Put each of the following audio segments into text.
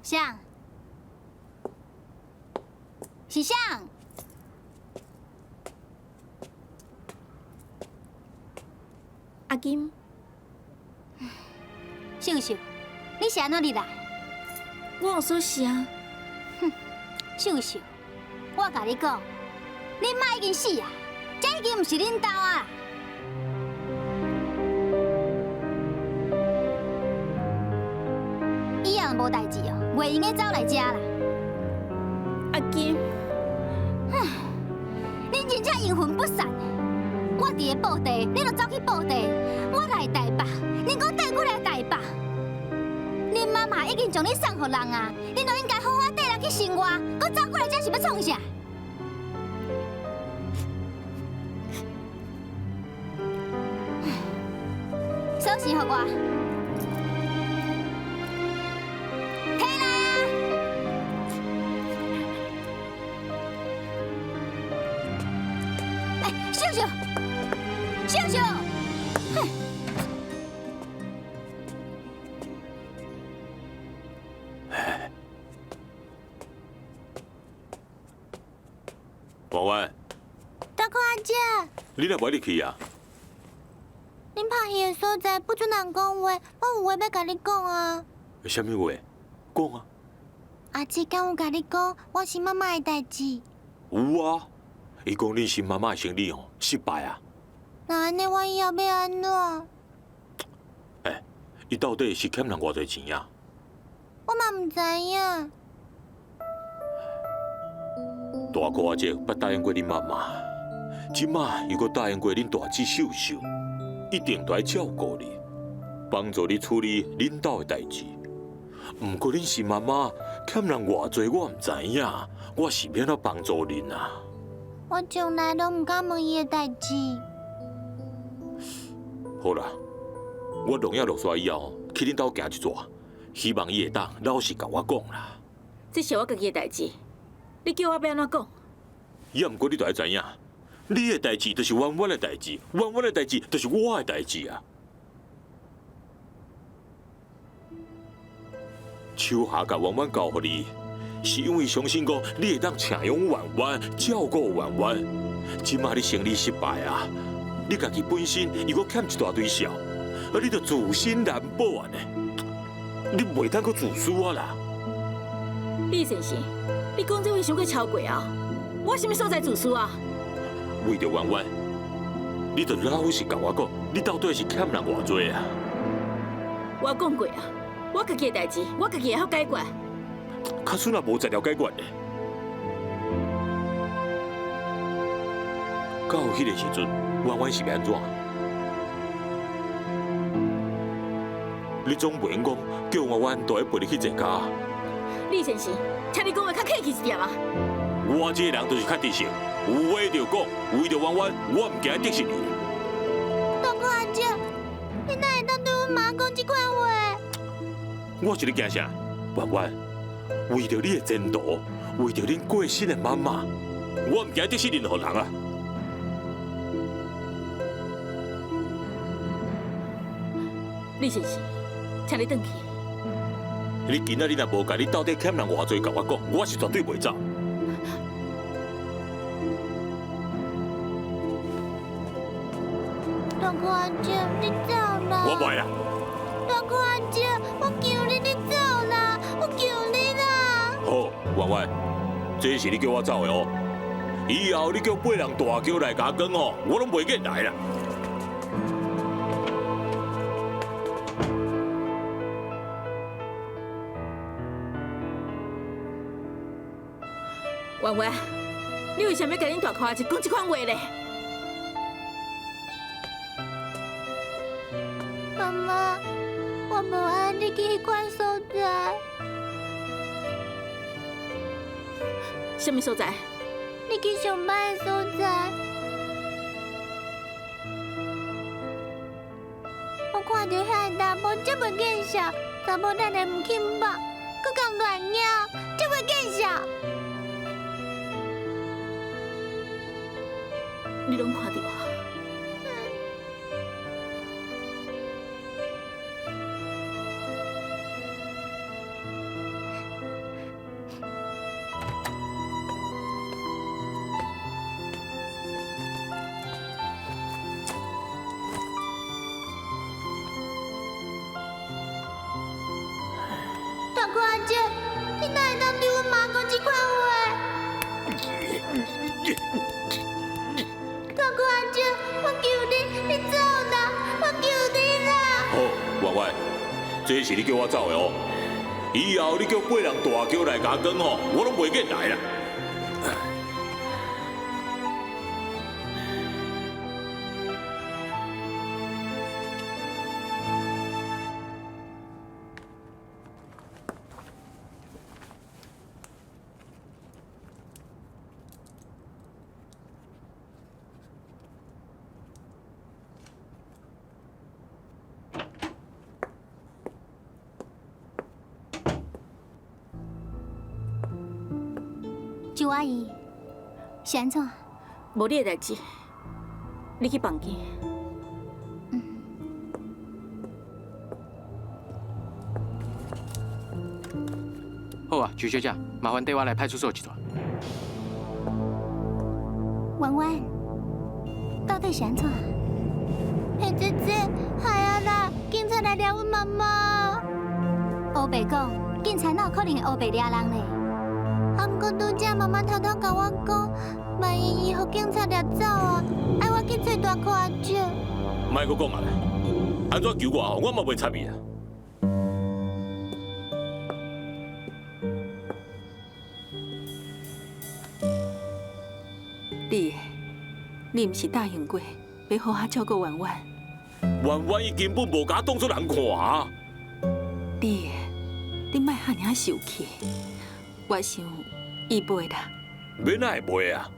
啥？是啥？阿金，秀秀，你是按怎入來？我有鎖匙啊。哼，秀秀，我共你講，恁媽已經死啊，這已經毋是恁兜啊。以後無代誌哦，袂用得走來遮啦。阿金，唉，恁真正陰魂不散。我佇咧布袋，恁就走去布袋；我來台北，恁閣轉過來台北。恁媽媽已經將你送予人啊，恁就應該好好綴人去生活，閣走過來遮是欲創啥？鎖匙予我。提來啊！欸，秀秀，秀秀，哼！婉婉，大哥阿姐，你哪無愛入去啊？恁拍戲的所在不准人講話，我有話欲共你講啊。啥物話？講啊！阿姊敢有共你講我是媽媽的代誌？有啊，伊講恁新媽媽的生理吼失敗啊。那按呢，我以後欲按怎？欸，伊到底是欠人偌濟錢啊？我嘛毋知影。大哥阿姐捌答應過恁媽媽，這馬又閣答應過恁大姊秀秀，一定都愛照顧你，幫助你處理恁兜的代誌。毋過恁新媽媽欠人偌濟，我毋知影，我是欲按怎幫助恁啊？我從來攏毋敢問伊的代誌。好啦，我農藥落煞以後，去恁兜行一逝，希望伊會當老實共我講啦。這是我家己的代誌，你叫我欲按怎講？也毋過你著愛知影，你的代誌就是婉婉的代誌，婉婉的代誌就是我的代誌啊。秋霞共婉婉交予你，是因為相信講你會當請養婉婉，照顧婉婉。這馬你生理失敗啊，你家己本身又閣欠一大堆數，啊，你著自身難保啊呢？你袂當閣自私啊啦！李先生，你講這話傷過超過啊！我啥物所在自私啊？為著婉婉，你著老實共我講，你到底是欠人偌濟啊？我講過啊，我家己的代誌，我家己會曉解決。假使若無材料解決呢？到彼个時陣，婉婉是欲按怎？你總袂用講叫婉婉都愛陪你去坐監？李先生，請你講話較客氣一點啊！我這個人就是較直性，有話就講，為著婉婉，我毋驚得罪你。大哥阿姐，你哪會當對阮媽講這款話？我是咧驚啥？婉婉，為著你的前途，為著恁過身的媽媽，我毋驚得罪任何人啊！李先生，請你轉去。你今仔日若無共你到底欠人偌濟，共我講，我是絕對袂走。大哥阿姐，你走啦！我袂啦。大哥阿姐，我求你，你走啦！我求你啦！好，婉婉，這是你叫我走的哦。以後你叫別人大轎來共我講吼，我攏袂願來啦。婉婉，你為啥物共恁大舅阿姐講這款話咧？媽媽，我無愛你去彼款所在。啥物所在？你去上班的所在。我看著遐个查某這麼見笑，查某咱會毋肯放，閣共亂咬，這麼見笑。你攏看著啊？大哥阿姐，我求你，你走啦！我求你啦！好，婉婉，這是你叫我走的哦。以後你叫八人大轎來共我講吼，我攏袂見來啦。周阿姨，是按怎？無你的代誌，你去房間。好啊，徐小姐，麻煩綴我來派出所一轉。婉婉，到底是按怎？黑姐姐，害啊啦！警察來掠阮媽媽。烏白講，警察哪有可能會烏白掠人咧？啊，毋過拄才媽媽偷偷共我講，萬一伊予警察掠走啊，愛我去揣大箍阿姐。莫閣講啊啦，按怎求我吼，我嘛袂插伊啊。你，你毋是答應過欲好好照顧婉婉？婉婉伊根本無共我當作人看啊！你，你莫遐爾受氣。我想伊袂啦。欲哪會袂啊？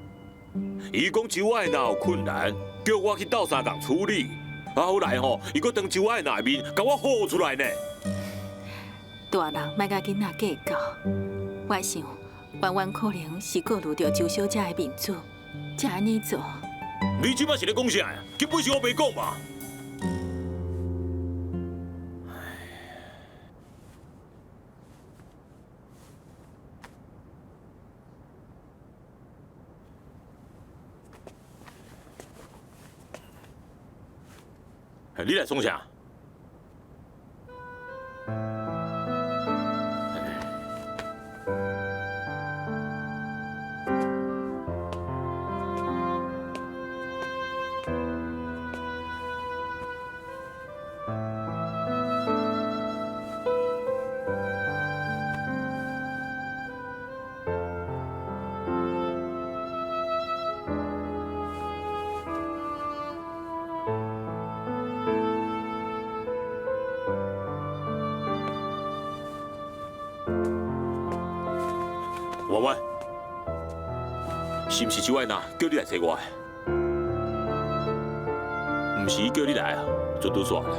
伊講周愛娜有困難，叫我去鬥相共處理。啊，後來吼，伊閣當周愛娜的面，共我唬出來呢。大人莫共囡仔計較。我想婉婉可能是顧慮著周小姐的面子，才按呢做。你這擺是咧講啥呀？根本是烏白講嘛！你來創啥？婉婉，是毋是周愛娜叫你來找我的？毋是伊叫你來啊，就拄煞啦。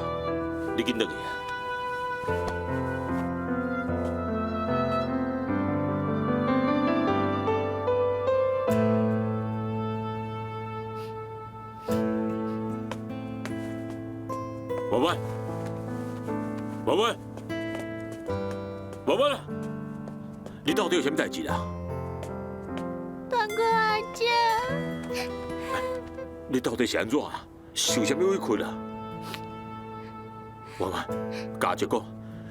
你緊轉去。婉婉，婉婉，婉婉啊！你到底有啥物代誌啦？大哥阿姐，你到底是按怎啊？受啥物委屈啦？婉婉，家姐講，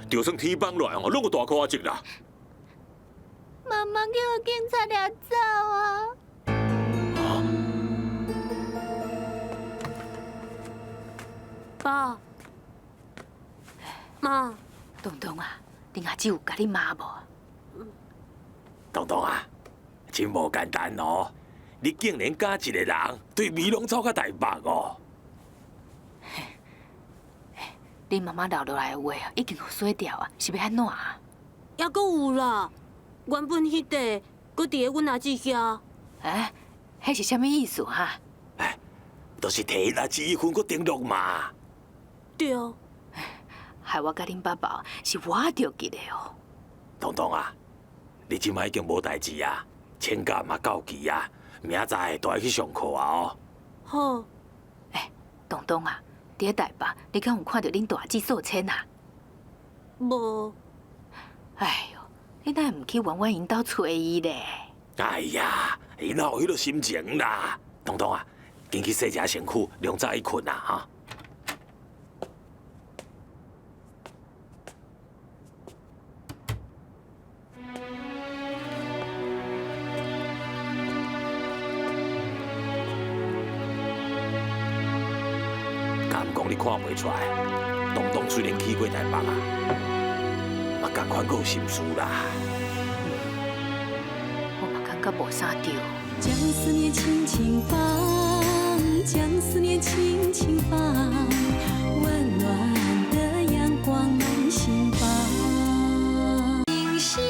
就算天崩落來吼，攏有大箍仔積啦。媽媽叫警察掠走啊！爸，媽，東東啊，恁阿姊有共你罵無？東東啊，真無簡單哦！你竟然敢一個人對美濃走到台北哦！恁媽媽留落來的話已經予洗掉啊，是欲按怎啊？猶閣有啦，原本彼塊閣佇咧阮阿姊遐。欸，彼是啥物意思哈？哎，就是提𪜶阿姊彼份閣登錄嘛。對。害我佮恁爸爸是我著急的哦。東東啊！你這擺已經無代誌啊，請假嘛到期啊，明仔載就愛去上課啊哦。好。欸，東東啊，佇咧台北，你敢有看著恁大姊素芊啊？無。哎喲，你哪會毋去婉婉𪜶兜揣伊咧？哎呀，伊哪有彼个心情啦？東東啊，緊去洗一下身軀，量早去睏啦哈。敢講你看袂出來？東東雖然去過台北啊，嘛仝款閣有心事啦。我嘛感覺無啥對。將思念輕輕放，將思念輕輕放，溫暖的陽光滿心房。星星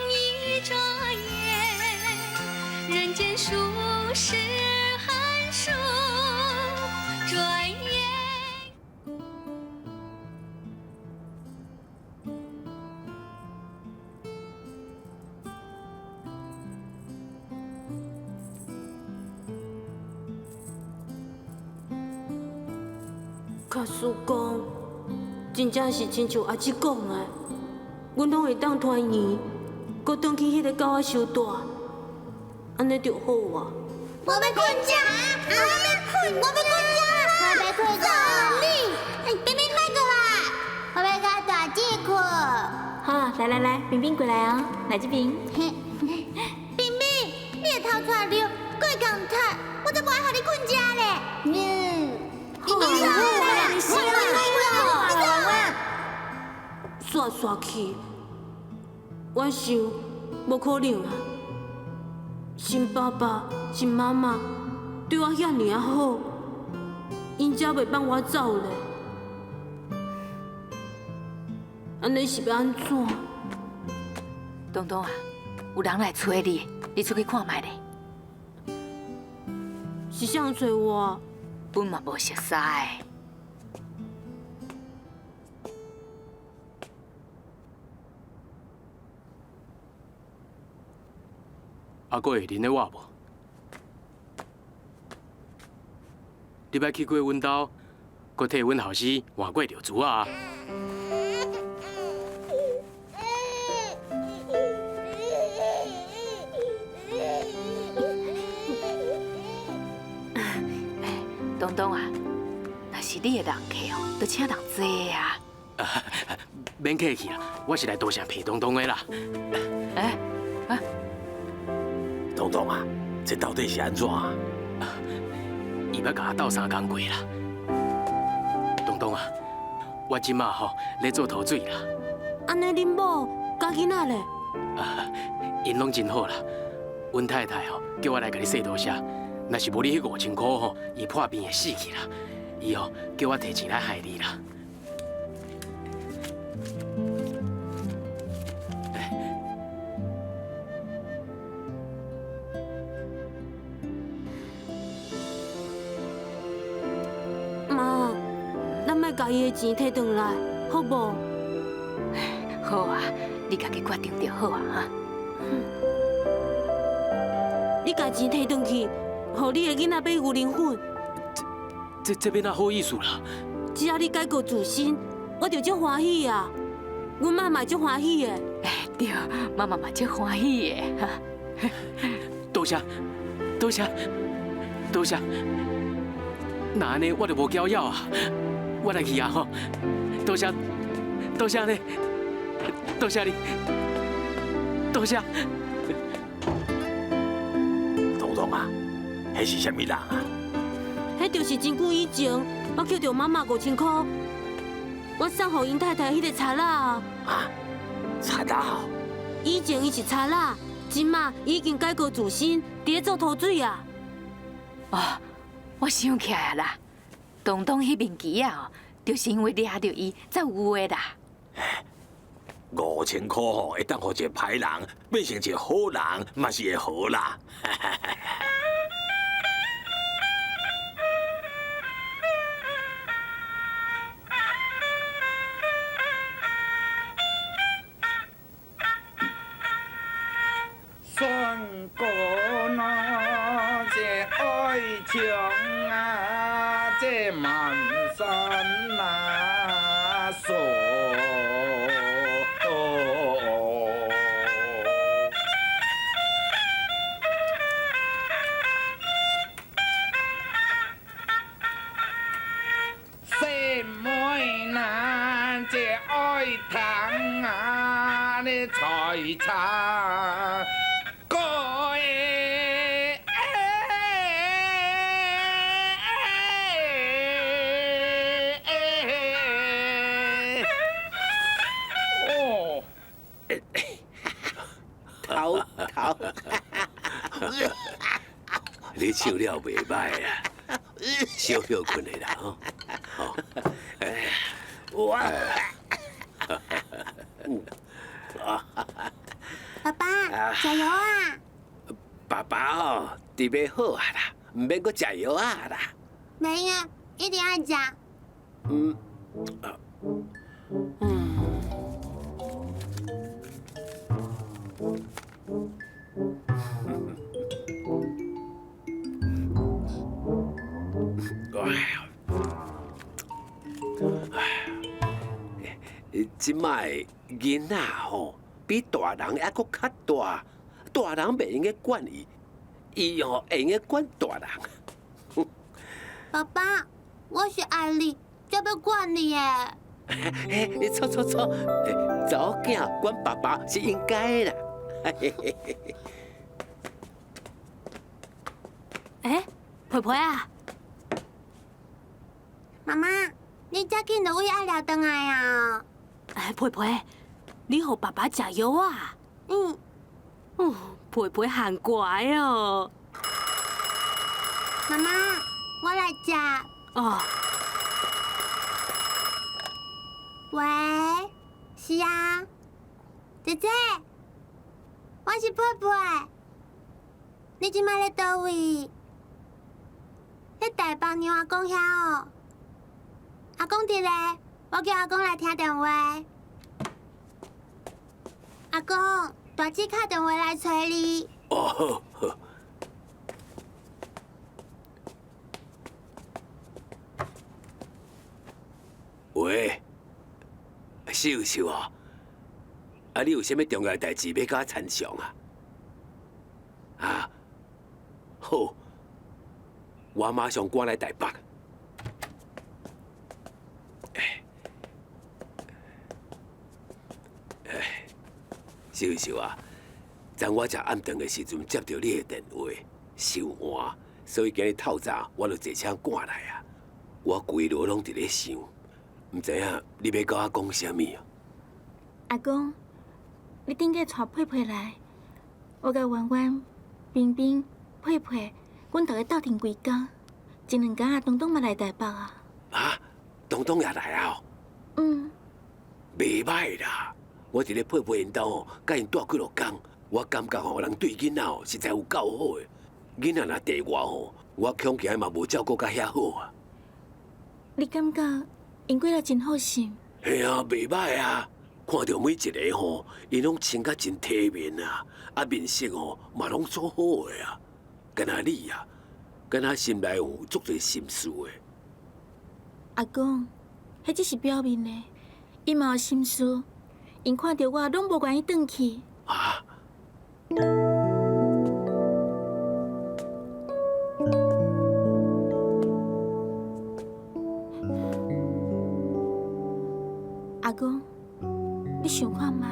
一眨眼，人間數十寒暑，轉眼。假使講，真正是親像阿姊講的，阮攏會當團圓，閣轉去彼個狗仔收帶，按呢就好啊。我欲睏食，我欲睏，我欲睏食，我欲睏食。你，冰冰莫過來，我欲佮大姊睏。好，來來來，冰冰過來哦，來這邊。冰冰，你的頭帶尿，閣會共踢，我才無愛予你睏食咧。嗯，你走啦，你走啦，煞煞去，我想無可能啊！新爸爸、新媽媽對我遐爾仔好，𪜶才袂放我走咧。按呢是欲按怎？東東啊，有人來揣你，你出去看覓咧。是啥人揣我？阮嘛無熟似。啊，閣會認得我無？你捌去過阮兜，閣替阮後生換過尿苴仔。東東啊，若是你的人客哦，就請人坐啊。免客氣啦，我是來多謝皮東東的啦。欸啊！東東啊，這到底是按怎啊？伊捌共我鬥相共過啦。東東啊，我這馬吼咧做塗水啦。按呢，恁某佮囡仔咧？啊，𪜶攏真好啦。阮太太吼叫我來共你說多謝，若是無你彼5000箍吼，伊破病會死去啦。伊吼叫我提錢來害你啦。媽，咱莫共伊的錢提轉來，好無？好啊，你家己決定就好啊，哈。你共錢提轉去，予你的囡仔買牛奶粉。這欲哪好意思啦？只要你改過自新，我就足歡喜啊！阮媽嘛足歡喜的。欸，對，媽媽嘛足歡喜的。多謝，多謝，多謝。若按呢，我就無攪擾啊！我來去啊吼！多謝，多謝你，多謝你，多謝。東東啊，彼是啥物人啊？彼就是真久以前，我捡著媽媽5000箍，我送予𪜶太太彼個賊仔啊。啊，賊仔哦！以前伊是賊仔，這馬伊已經改過自新，佇咧做塗水啊。哦，我想起來啦，東東彼面旗仔哦，就是因為掠著伊才有的啦。5000箍吼，會當予一個歹人變成一個好人，嘛是會好啦。算過那這愛情啊，這滿山啊鎖。細妹那這愛糖啊，你採茶。你笑了袂歹啊，小歇睏的啦吼。吼，我，爸爸，食药啊！爸爸哦，伫欲好啊啦，毋免阁食药啊啦。袂啊，一定爱食。嗯。这摆囡仔吼，比大人犹阁较大，大人袂用该管伊，伊吼会用该管大人。爸爸，我是爱你，才欲管你的。嘿，错错错，查某囝管爸爸是应该的啦。欸，佩佩啊，妈妈，你遮紧就为阿廖转来啊？哎，佩佩，你予爸爸食药啊？嗯。哦，佩佩很乖哦。妈妈，我来接。哦。喂，是啊，姐姐，我是佩佩，你这摆咧佗位？咧台北娘阿公遐哦。阿公伫咧，我叫阿公来听电话。阿公，大姊敲电话来揣你。哦，好。喂，秀秀啊，啊，你有啥物重要代志欲佮我参详啊？啊，好，我马上赶来台北。哎，秀秀啊，昨我食暗顿的时阵接著你的电话，伤晚，所以今日透早我就坐车赶来啊。我规路拢伫咧想，毋知影你欲佮我讲啥物啊？阿公，你顶个带佩佩来，我佮圆圆、冰冰、佩佩，阮逐个斗阵规工，前两工啊，东东嘛来台北啊。啊，东东也来啊？嗯。袂歹啦，我伫咧佩佩𪜶兜吼，佮𪜶蹛几落工，我感觉吼，人对囡仔吼实在有够好的。囡仔若缀我吼，我恐惊嘛无照顾甲遐好啊。你感觉𪜶过来真好心？嘿啊，袂歹啊！看著每一个吼，𪜶拢穿甲真体面啊，啊面色吼嘛拢足好的啊。敢若你啊，敢若心内有足济心事的。阿公，彼只是表面的，伊嘛有心事。𪜶看著我拢无愿意转去。啊？阿公，你想看觅，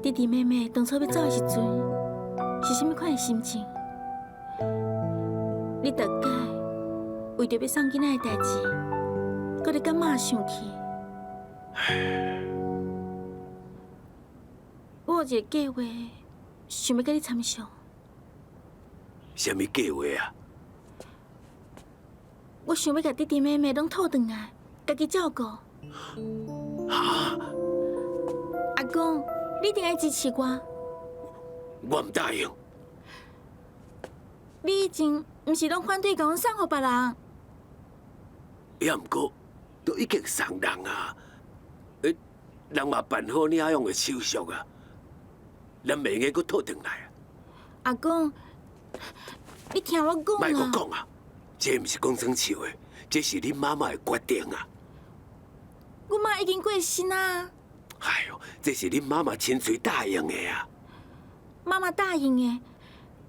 弟弟妹妹当初欲走的时阵，是啥物款的心情？你逐摆为著欲送囡仔的代志，阁咧佮妈生气。我有一个计划，想欲佮你参详。啥物计划啊？我想欲共弟弟妹妹拢讨转来，家己照顾。哈？阿公，你一定爱支持我。我毋答应。你以前毋是拢反对共阮送予别人？也毋过，都已经送人啊！欸，人嘛办好领养的手续啊，咱袂用阁讨转来啊！阿公，你听我讲啊！莫阁讲啊！这毋是讲耍笑的，这是恁妈妈的决定啊！阮妈已经过身啊！哎哟，这是恁妈妈亲嘴答应的啊！妈妈答应的，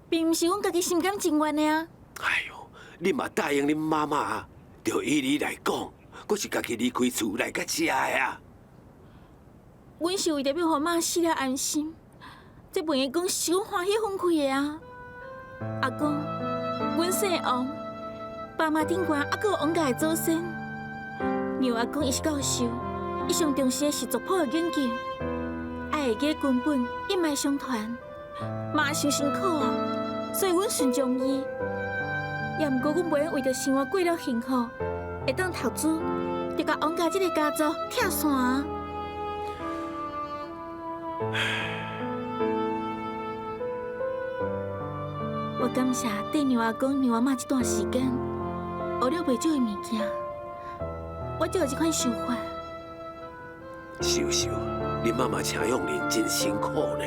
并毋是阮家己心甘情愿的啊！哎哟，你嘛答应恁妈妈啊？就以你来讲，阁是家己离开厝来到遮的啊！阮是为著欲予妈死了安心，这袂用讲是阮欢喜分开的啊！阿公，阮姓王，爸妈顶悬犹阁有王家的祖先。娘阿公伊是教授，伊上重视的是族谱的研究，爱会记根本一脉相传，嘛伤辛苦啊！所以阮順從伊。也毋過，阮袂用為著生活過了幸福，會當投資，就共王家這个家族拆散啊！我感謝綴娘阿公、娘阿媽這段時間學了袂少的物件，我才有這款想法。秀秀，恁媽媽請養恁真辛苦呢。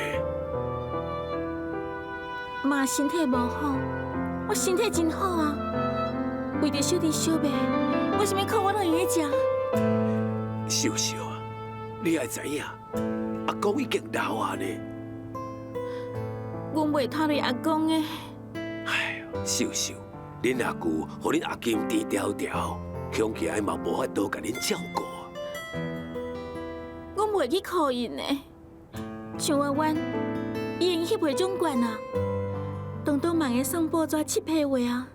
媽身體無好，我身體真好啊。為著小弟小妹，我啥物苦我攏會用得食。秀秀啊，你愛知影，阿公已經老啊呢。阮袂拖累阿公的。哎呦，秀秀，恁阿舅予恁阿金甜條條，想起來嘛無法度共恁照顧。阮袂去苦𪜶的，像婉婉，伊會用去陪總管啊，當當嘛會送報紙、七批話啊。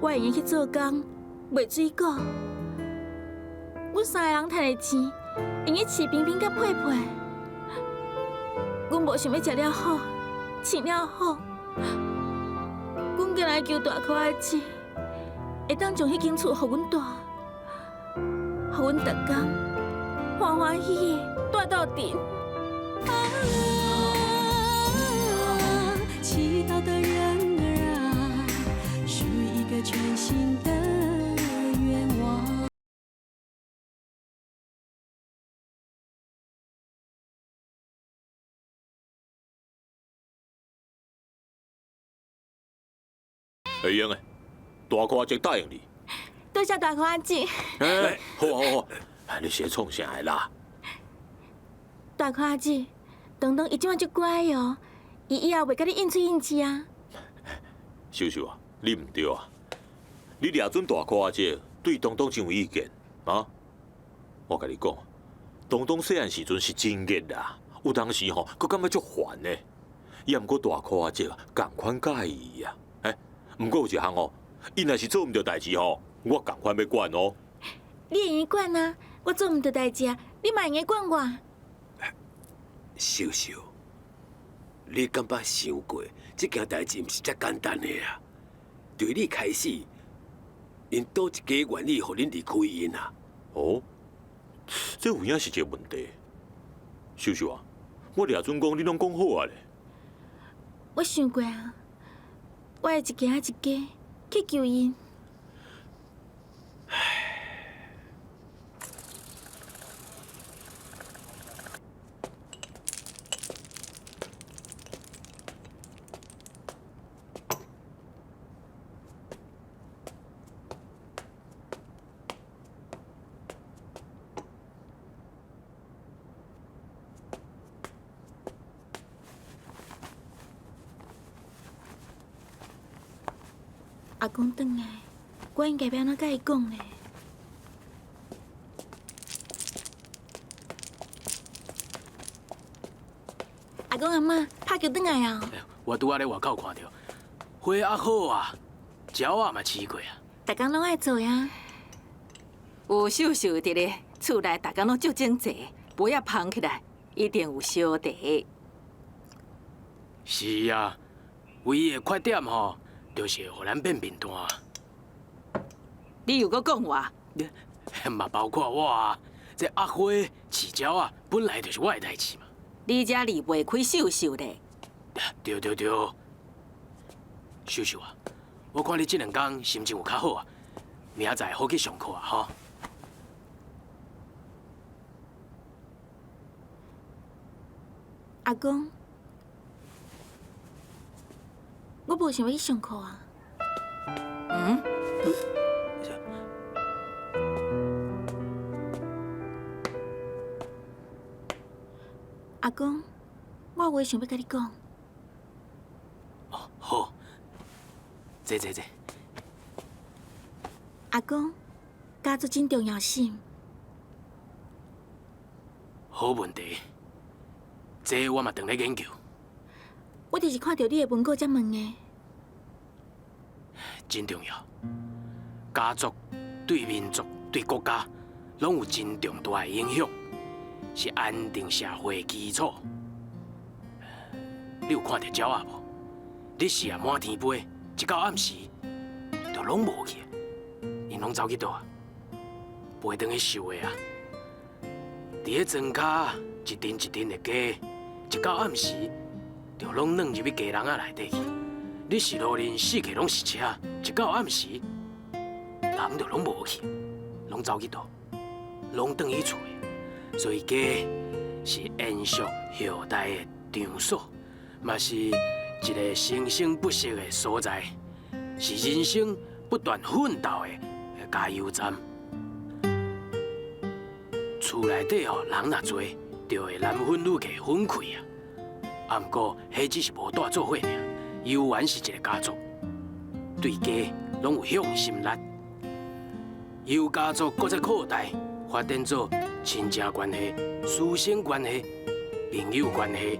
我會用去做工、賣水果。阮三个人趁的錢，會用飼平平佮佩佩。阮無想欲食了好，穿了好，阮干焦求大箍仔姊，會當將彼間厝予阮住，予阮逐工歡歡喜喜蹛鬥陣。啊，祈禱的人兒啊，許一個全新的願望。會用的，大箍仔姊答應你。多謝大箍仔姊。哎，好啊好啊，你是咧創啥的啦？大箍仔姊，東東伊這馬足乖哦，伊以後袂佮你應喙應舌啊。秀秀啊，你毋對啊！你掠準大箍仔姊對東東真有意見啊！我共你講，東東細漢時陣是真熱啦，有當時吼，閣感覺足煩的。也毋過大箍仔姊仝款佮意伊啊。欸，毋過有一項哦，伊若是做毋對代誌吼，我仝款欲管哦。你會用管啊？我做毋對代誌啊，你嘛會用管我。秀秀，你敢捌想過，這件代誌毋是遮簡單的啊？對你開始，𪜶佗一家願意予恁離開𪜶啊？哦，這有影是一個問題。秀秀啊，我掠準講，你攏講好啊咧。我想過啊，我會一家一家去求𪜶。阿公轉來，我應該欲按怎佮伊講呢？阿公阿嬤，拍球轉來啊！我拄仔咧外口看著，花抑好啊，鳥仔嘛飼過啊。逐工攏愛做啊。有秀秀佇咧厝內，逐工攏足整齊，杯仔捧起來，一定有相茶。是啊，唯一的缺點吼，就是會予咱變貧惰。你又閣講話？嘛包括我啊，這壓花、飼鳥仔，本來就是我的代誌嘛。你這離袂開秀秀咧。對對對，秀秀啊，我看你這兩工心情有較好啊，明仔載好去上課啊，吼。阿公，我無想欲去上課啊。嗯？阿公，我有話想欲佮你講。哦，好，坐坐坐。阿公，家族真重要性。好問題，這我嘛當咧研究。我就是看著你的文稿才問的。真重要，家族對民族、對國家，攏有真重大的影響，是安定社會的基礎。你有看著鳥仔無？日是啊滿天飛，一到暗時就攏無去，𪜶攏走去佗啊？飛轉去收的啊！佇咧莊跤一陣一陣的雞，一到暗時就攏鑽入去雞籠仔內底去。你是路人，四界攏是車，一到暗時人就攏無去，攏走去佗？攏轉去厝的。所以家是延續後代的場所，嘛是一個生生不息的所在，是人生不斷奮鬥的加油站。厝內底吼人若濟，就會男分女嫁分開啊。啊，毋過彼只是無蹛做伙爾，猶原是一個家族，對家攏有向心力。由家族閣再擴大，發展做親情關係、師生關係、朋友關係、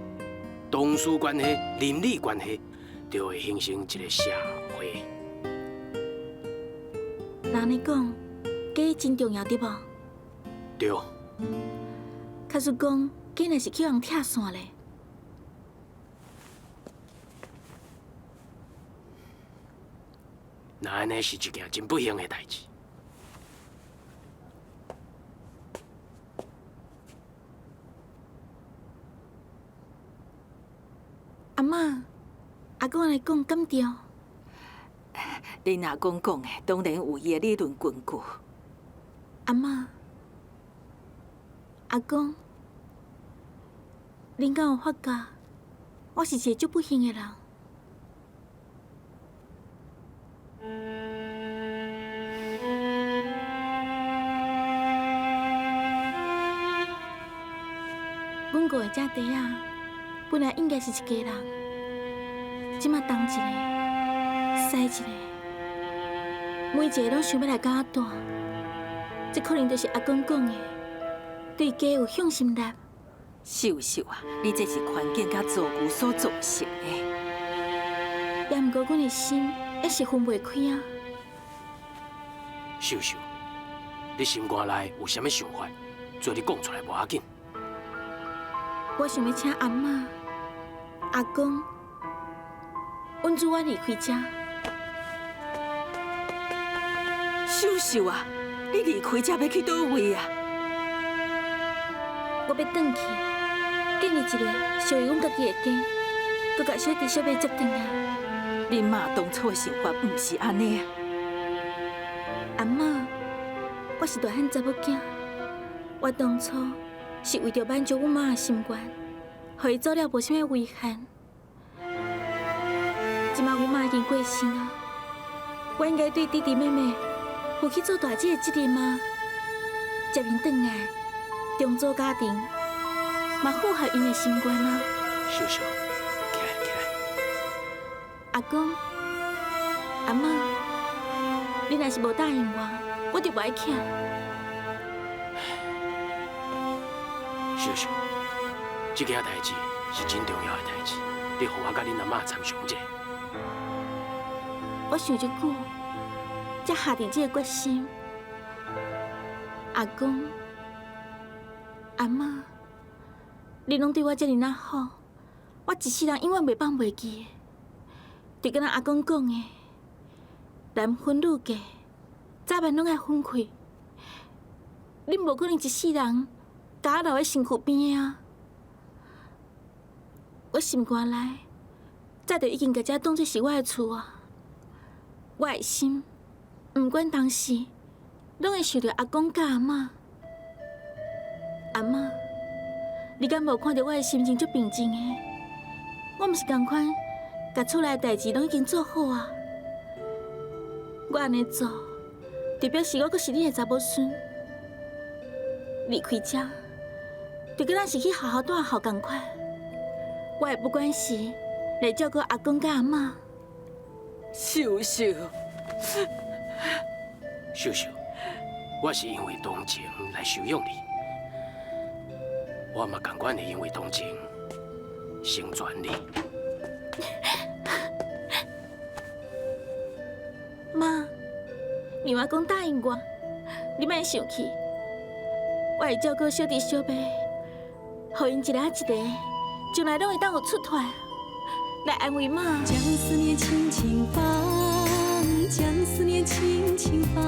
同事關係、鄰里關係，就會形成一個社會。人按呢講，家真重要對無？對。假使講，家若是去予人拆散咧？那按呢是一件真不幸的代誌。阿嬤，阿公按呢講敢對？恁阿公講的當然有伊的理論根據。阿嬤，阿公，恁敢有發覺，我是一個足不幸的人？阮五個姐弟仔，本來應該是一家人，這馬東一个，西一个，每一個攏想欲來共我蹛，這可能就是阿公講的，對家有向心力。秀秀啊，你這是環境佮遭遇所造成的。也毋過，阮的心抑是分袂開啊。秀秀，你心肝內有啥物想法？做你講出來無要緊。我想欲請阿嬤、阿公，允准我離開遮。秀秀啊，你離開遮欲去佗位啊？我欲轉去，建立一個屬於阮家己的家，閣共小弟小妹接轉來。恁媽當初的想法毋是按呢啊。阿嬤，我是大漢查某囝，我當初是為著滿足阮媽的心願，予伊走了無啥物遺憾。這馬阮媽已經過身啊，我應該對弟弟妹妹負起做大姐的責任啊，接𪜶轉來，重組家庭，嘛符合𪜶的心願啊。秀秀，起來起來。阿公、阿嬤，你若是無答應我，我就無愛徛。秀秀，這件代誌是真重要的代誌，你予我佮恁阿嬤參詳一下。我想足久，才下定這个決心。阿公、阿嬤，恁攏對我遮爾仔好，我一世人永遠袂放袂記的。就敢若阿公講的，男婚女嫁，早晚攏愛分開。恁無可能一世人共我留佇身軀邊的啊！我心肝內早就已經共這當作是我的厝啊！我的心，毋管當時，攏會想著阿公佮阿嬤。阿嬤，你敢無看著我的心情足平靜的？我毋是仝款，共厝內的代誌攏已經做好啊！我按呢做，就表示我閣是你的查某孫。離開這，就敢若是去學校蹛校仝款。我會不管時來照顧阿公佮阿嬤。秀秀，秀秀，我是因為同情來收養你，我嘛仝款會因為同情成全你。媽，你阿公答應我，你莫生氣，我會照顧小弟小妹，予𪜶一人一个，將來攏會當有出脫。來安慰媽。將思念輕輕放，將思念輕輕放，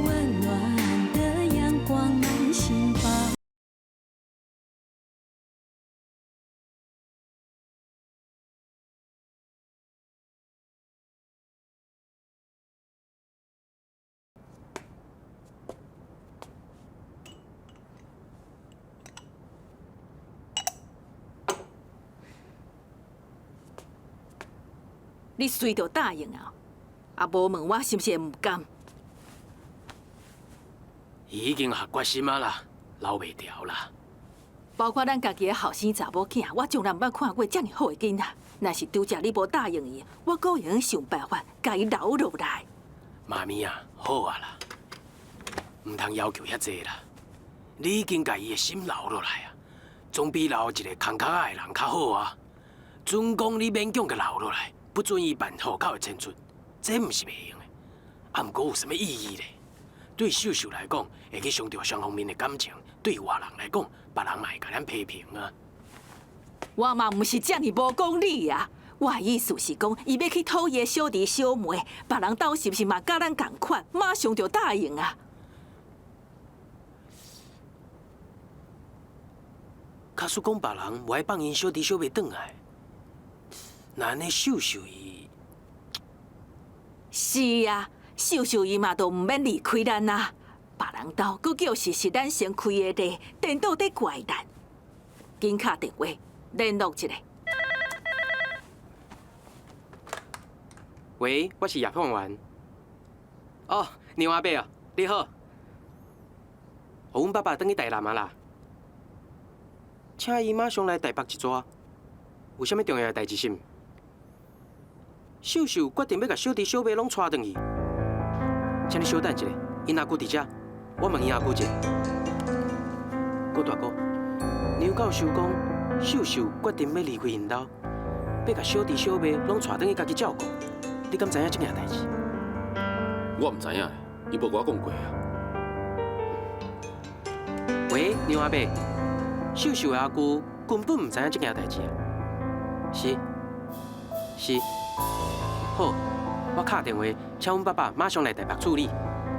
溫暖的陽光滿心房。你隨就答應啊，啊無問我是毋是會毋甘？伊已經下決心啊啦，留袂牢啦。包括咱家己的後生查某囝，我從來毋捌看過遮爾好的囡仔。若是拄才你無答應伊，我閣會用想辦法共伊留落來。媽咪啊，好啊啦，毋通要求遐濟啦。你已經共伊的心留落來啊，總比留一個空殼仔的人較好啊。準講你勉強共留落來，不准伊辦戶口的遷出，這毋是袂用的。啊，毋過有啥物意義咧？對秀秀來講，會去傷著雙方面的感情；對外人來講，別人嘛會共咱批評啊。我嘛毋是遮爾無講理啊！我的意思是講，伊欲去討伊的小弟小妹，別人兜是毋是嘛佮咱仝款？馬上就答應啊！假使講別人無愛放𪜶小弟小妹轉來，那按呢秀秀伊？是啊，秀秀伊嘛都毋免離開咱啊！別人兜閣叫是是咱先開的例，顛倒佇怪咱。緊敲電話聯絡一下。喂，我是葉鳳元。哦，牛阿伯哦，你好。哦，阮爸爸轉去台南啊啦，請伊馬上來台北一逝，有啥物重要的代誌是毋？秀秀決定欲共小弟小妹攏帶轉去，請你稍等一下，𪜶阿舅佇遮，我問𪜶阿舅一下。郭大哥，牛教授講，秀秀決定欲離開𪜶兜，欲共小弟小妹攏帶轉去家己照顧。你敢知影這件代誌？我毋知影，伊無共我講過啊。喂，牛阿伯，秀秀的阿舅根本毋知影這件代誌啊。是，是，好，我敲電話請阮爸爸馬上來台北處理。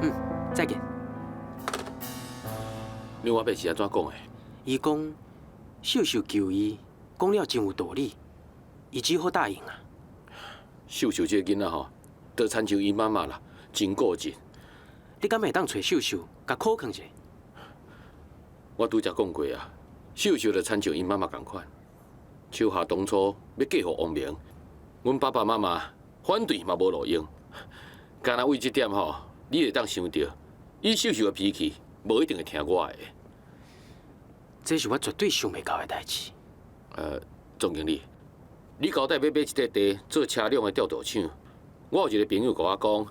嗯，再見。牛阿伯是按怎講的？伊講秀秀求伊，講了真有道理，伊只好答應啊。秀秀這个囡仔吼，就親像伊媽媽啦，真固執。你敢會當揣秀秀，共苦勸一下？我拄才講過啊，秀秀就親像伊媽媽仝款。秋霞當初欲嫁予王明，阮爸爸媽媽反對嘛無路用。敢若為這點吼，你會當想著，以秀秀的脾氣，無一定會聽我的。這是我絕對想袂到的代誌。總經理，你交代欲買一塊地做車輛的調度廠，我有一個朋友共我講，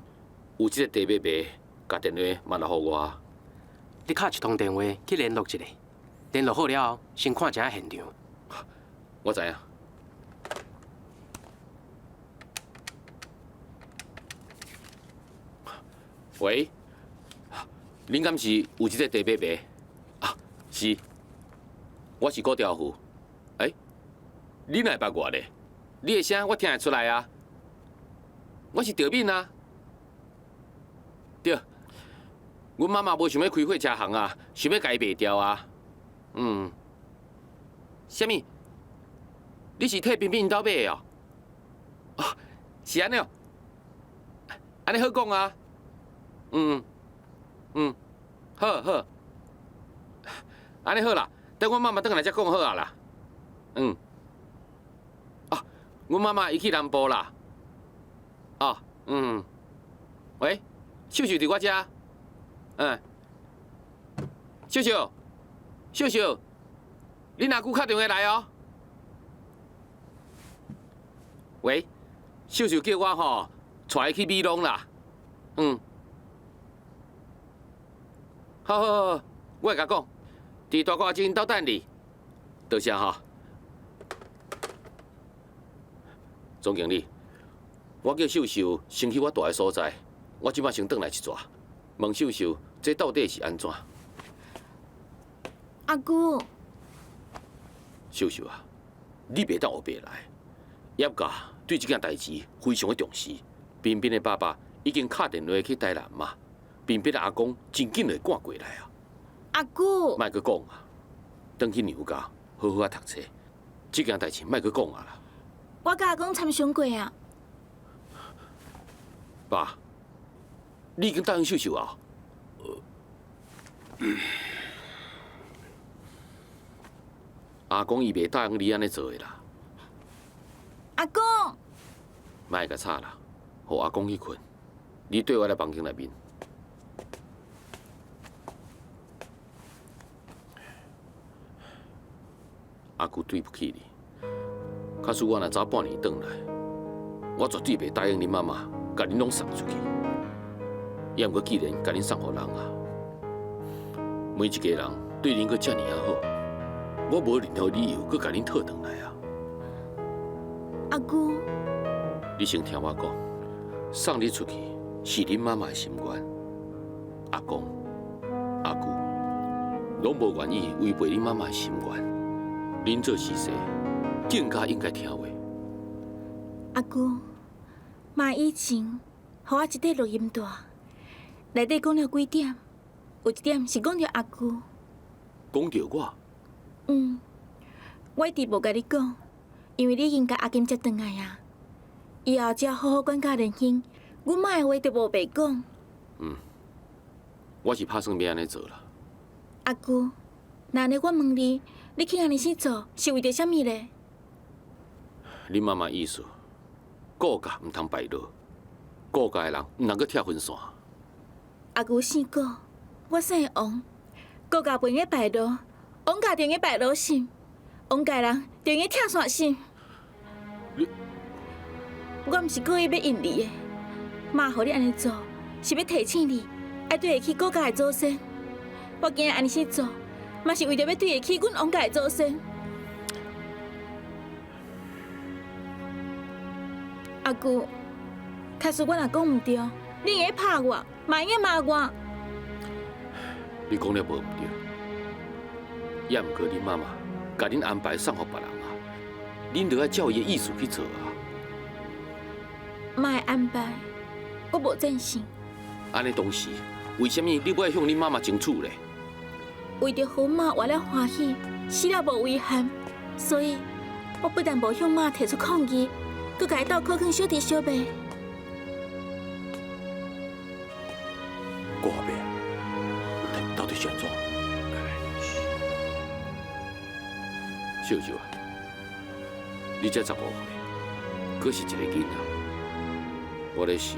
有這個地欲賣，共電話嘛留予我。你敲一通電話去聯絡一下，聯絡好了後，先看一下現場。我知影。喂，恁敢是有這個地欲賣？啊，是，我是郭調富。欸，你哪會捌我咧？你的聲我聽會出來啊。我是趙敏啊。對，阮媽媽無想欲開貨車行啊，想欲共伊賣掉啊。嗯。啥物？你是替彬彬𪜶兜買的哦？哦，是按呢哦，按呢好講啊。嗯嗯，好好，按呢好啦，等阮媽媽轉來才講好啊啦。嗯。哦，阮媽媽伊去南部啦。哦，嗯。喂，秀秀佇我遮。嗯。秀秀，秀秀，恁阿舅敲電話來哦。喂，秀秀叫我吼，帶伊去美濃啦。嗯。好好好，我會共講，佇大哥阿姊𪜶兜等你。多謝哈。總經理，我叫秀秀先去我蹛的所在，我這擺先轉來一逝，問秀秀這到底是按怎？阿姑。秀秀啊，你袂當烏白來。叶家对這件代誌非常的重視。彬彬的爸爸已經敲電話去台南嘛，彬彬的阿公真緊就會趕過來啊。阿姑，莫閣講啊，轉去娘家好好仔讀冊，這件代誌莫閣講啊啦。我佮阿公參詳過啊。爸，你已經答應秀秀啊？阿公伊袂答應你按呢做的啦。阿公，莫共吵啦，予阿公去睏。你綴我來房間內面。阿舅對不起你，假使我若早半年轉來，我絕對袂答應恁媽媽，共恁攏送出去。也毋過既然共恁送予人啊，每一家人對恁閣遮爾仔好，我無任何理由閣共恁討轉來啊。阿舅，你先聽我講，送你出去是恁媽媽的心願，阿公、阿舅攏無願意違背恁媽媽的心願。恁做婿婿更加應該聽話。阿舅，媽以前予我一塊錄音帶，內底講了幾點，有一點是講著阿舅。講著我？嗯，我一直無共你講，因為你已經共阿金接轉來啊。以後只要好好管教連興，阮媽的話就無白講。嗯，我是拍算欲按呢做啦。阿舅，那按呢我問你，你去按呢生做是為著啥物咧？恁媽媽意思，顧家毋通敗落，顧家的人毋通閣拆分線。阿舅姓顧，我姓王，顧家袂用敗落，王家就用敗落心，王家人就用拆線心。你，我毋是故意欲引你的，媽予你按呢做，是欲提醒你，愛對得起顧家的祖先。我今日按呢生做，嘛是為著欲對得起阮王家的祖先。阿舅，假使我若講毋對，你會拍我，嘛會罵我。你講了無毋對，也毋過恁媽媽共恁安排送予別人啊，恁著愛照伊的意思去做啊。媽的安排，我無贊成。按呢當時，為啥物你欲愛向恁媽媽爭取咧？為著予媽活了歡喜，死了無遺憾，所以我不但無向媽提出抗議，閣共伊鬥苦勸小弟小妹。顧阿伯，到底是按怎？秀秀啊，你才15歲，閣是一个囡仔，我咧想，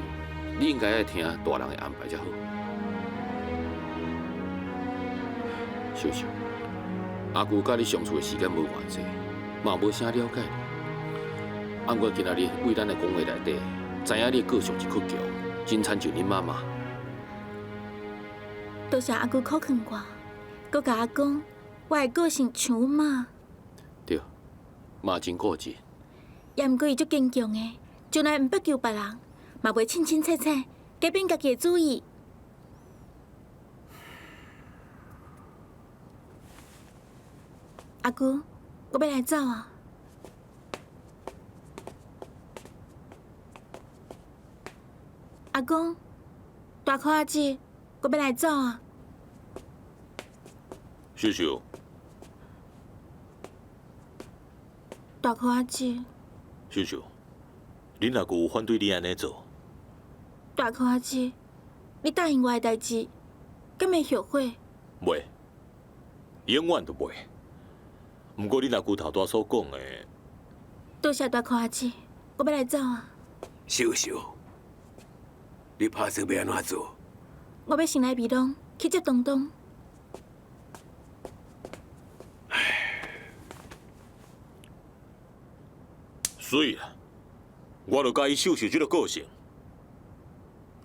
你應該愛聽大人的安排才好。秀秀，阿舅佮你相處的時間無偌濟，嘛無啥了解你。啊，毋過今仔日為咱的講話內底，知影你的個性真倔強，真親像恁媽媽。多謝阿舅苦勸我，閣共我講，我的個性像阮媽。對，嘛真固執。也毋過伊足堅強的，從來毋迫求別人，嘛袂凊凊彩彩改變家己的主意。阿舅，我欲來走啊！阿公，大箍仔姊，我欲來走啊！秀秀，大箍仔姊，秀秀，恁阿舅有反對你按呢做？大箍仔姊，你答應我的代誌，敢會後悔？袂，永遠都袂。毋過恁阿舅頭拄仔所講的，多謝大箍仔姊，我欲來走啊！秀秀，你拍算欲按怎做？我欲先來美濃去接東東。媠啦！我就佮意秀秀這個個性，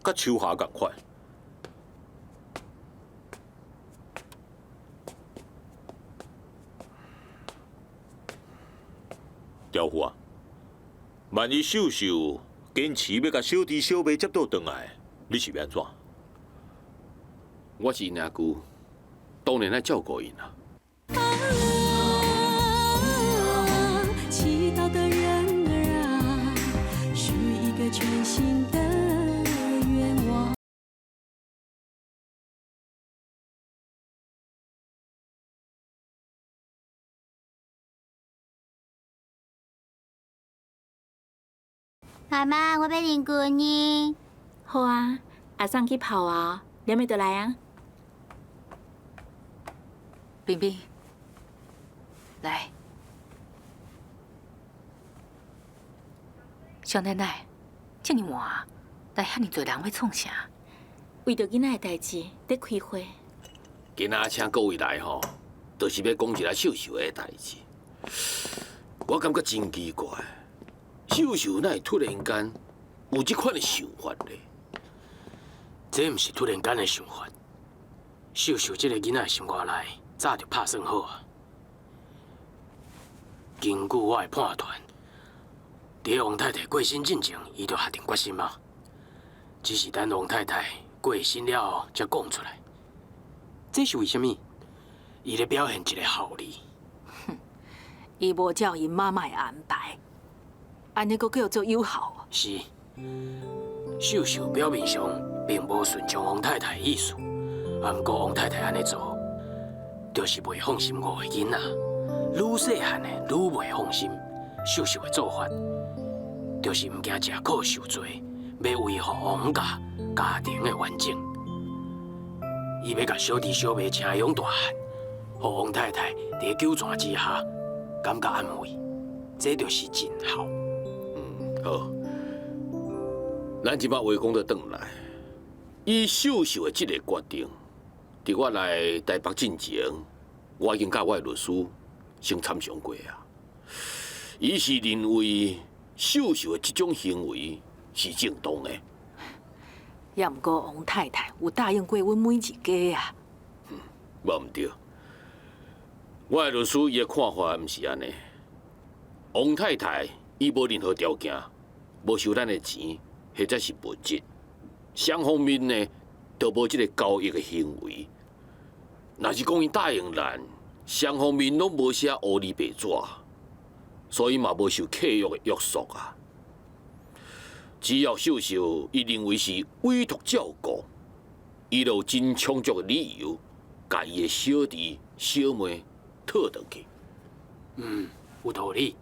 佮秋霞仝款。調虎啊，萬一秀秀堅持欲共小弟小妹接倒轉來，你是欲按怎？我是𪜶阿舅，當然愛照顧𪜶啦。祈禱的人兒啊。妈妈，我欲啉牛奶。好啊，阿送去泡啊，啉下就來啊。冰冰，來，少奶奶，這爾晚來遐爾濟人欲創啥？為著囡仔的代誌，咧開會。今仔請各位來吼，就是欲講一下秀秀的代誌。我感覺真奇怪，秀秀哪會突然間有這款的想法咧？這毋是突然間的想法，秀秀這个囡仔心肝內早就拍算好啊。根據我的判斷，佇王太太過身進前，伊就下定決心啊。只是等王太太過身了後，才講出來。這是為啥物？伊咧表現一個孝理。伊無照𪜶媽媽的安排，按呢閣叫做有孝？是，秀秀表面上並無順從王太太的意思，啊，毋過王太太按呢做，就是袂放心五个囡仔。愈細漢的愈袂放心。秀秀的做法，就是毋驚食苦受罪，欲維護王家家庭的完整。伊欲共小弟小妹請養大漢，予王太太佇九泉之下感覺安慰，這就是盡孝。嗯，好。咱這擺話講著轉來，以秀秀的這個決定，佇我來台北進前，我已經佮我的律師先參詳過啊。伊是認為秀秀的這種行為是正當的。也毋過王太太有答應過阮每一家啊。無毋對，我的律師伊的看法毋是按呢。王太太伊無任何條件，無收咱的錢或者是物質，雙方面呢都無這個交易的行為。若是講伊答應咱，雙方面攏無寫烏字白紙，所以嘛無受契約的約束啊。只要秀秀伊認為是委託照顧，伊就有真充足的理由，共伊的小弟小妹討轉去。嗯，有道理。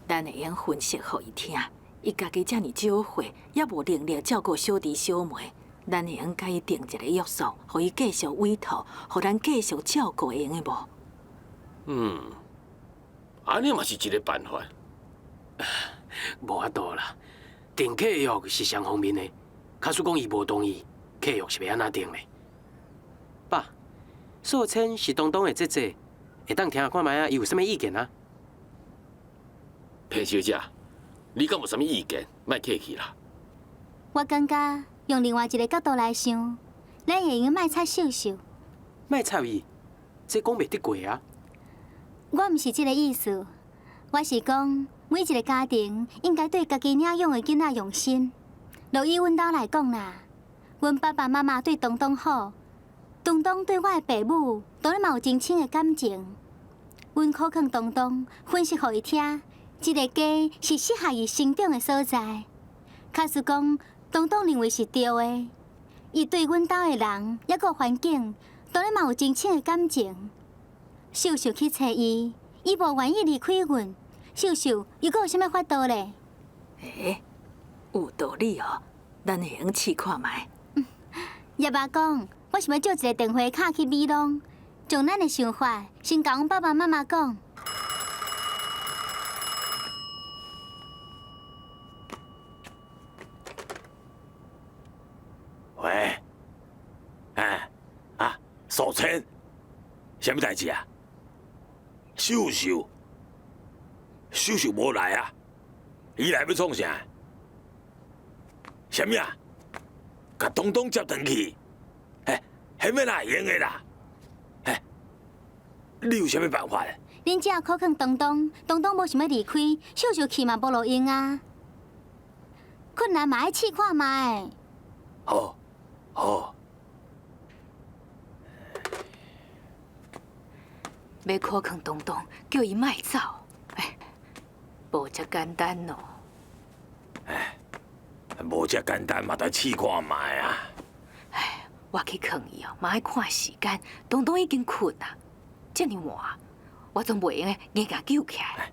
咱會用分析予伊聽，伊家己遮爾少歲，猶無能力照顧小弟小妹，咱會用共伊訂一個約束，予伊繼續委託，予咱繼續照顧，會用的無？嗯，按呢嘛是一個辦法。無法度啦，訂契約是雙方面的，假使講伊無同意，契約是欲按怎訂咧？爸，素芊是東東的姐姐，會當聽看覓啊？伊有啥物意見啊？彭小姐，你敢有啥物意見？莫客氣啦。我感覺用另外一個角度來想，咱會用莫插秀秀。莫插伊，這講袂得過啊！我毋是這個意思，我是講每一個家庭應該對家己領養的囡仔用心。若以阮兜來講啦，阮爸爸媽媽對東東好，東東對我的爸母當然嘛有真深的感情。阮苦勸東東分析予伊聽，這個家是適合伊成長的所在。假使講東東認為是對的，伊對阮兜的人抑閣環境，當然嘛有真深的感情。秀秀去揣伊，伊無願意離開阮。秀秀又閣有啥物法度咧？欸，有道理哦，咱會用試看覓。葉阿講，我想欲借一个電話卡去美濃，將咱的想法先共阮爸爸媽媽講。喂，哎，啊，素芊，啥物代誌啊？秀秀，秀秀無來啊？伊來欲創啥？啥物啊？共東東接轉去？嘿，彼欲哪會用的啦？嘿，你有啥物辦法？恁只要苦勸東東，東東無想欲離開，秀秀去嘛無路用啊。困難嘛愛試看覓。好，好。欲苦勸東東，叫伊莫走，哎，無遮簡單哦。哎，無遮簡單嘛，得試看覓啊。哎，我去勸伊哦，嘛愛看時間，東東已經睏啊，遮爾晚，我總袂用得硬共揪起來。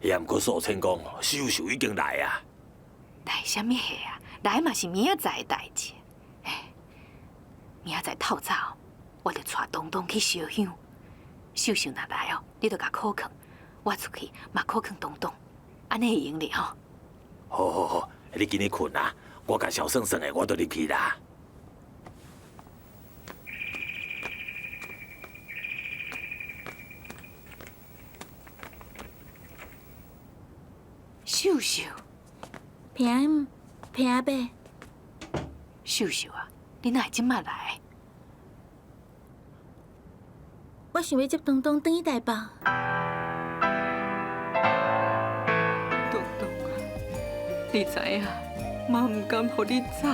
也毋过素清讲，秀秀已经来啊。来啥物货啊？来嘛是明仔载的代志。明仔载透早，我就带东东去烧香。秀秀若来哦，你就共苦劝，我出去嘛苦劝东东，按呢会用咧吼。好好好，你紧去睏啊，我共小算算的，我就入去啦。秀秀，平安，平阿伯。秀秀啊，你哪会这马来？我想欲接东东转去台北。东东啊，你知影，妈毋甘予你走。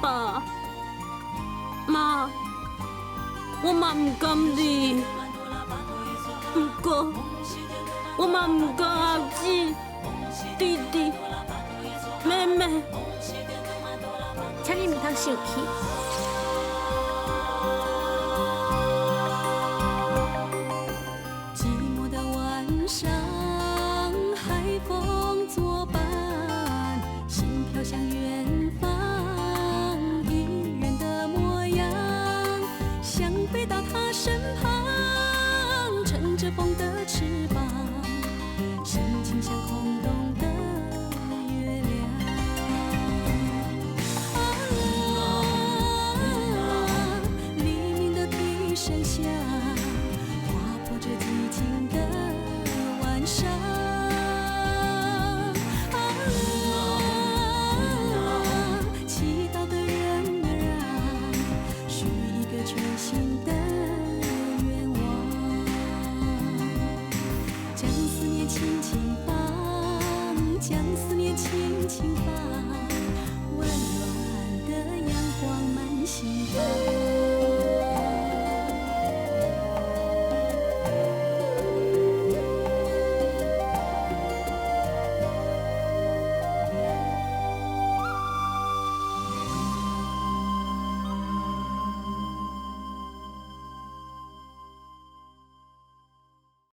爸妈，我嘛毋甘你，毋过我嘛毋甘阿姊、弟弟、妹妹，请你毋通生气。寂寞的晚上，海風作伴，心飄向遠方，一人的模樣，想飛到他身旁，乘著風的翅膀，心情像空洞的月亮。啊，黎明的笛聲響，劃破這寂靜的晚上。啊，祈禱的人兒啊，許一個全新的願望，將思念輕輕放，將思念輕輕放，溫暖的陽光滿心房。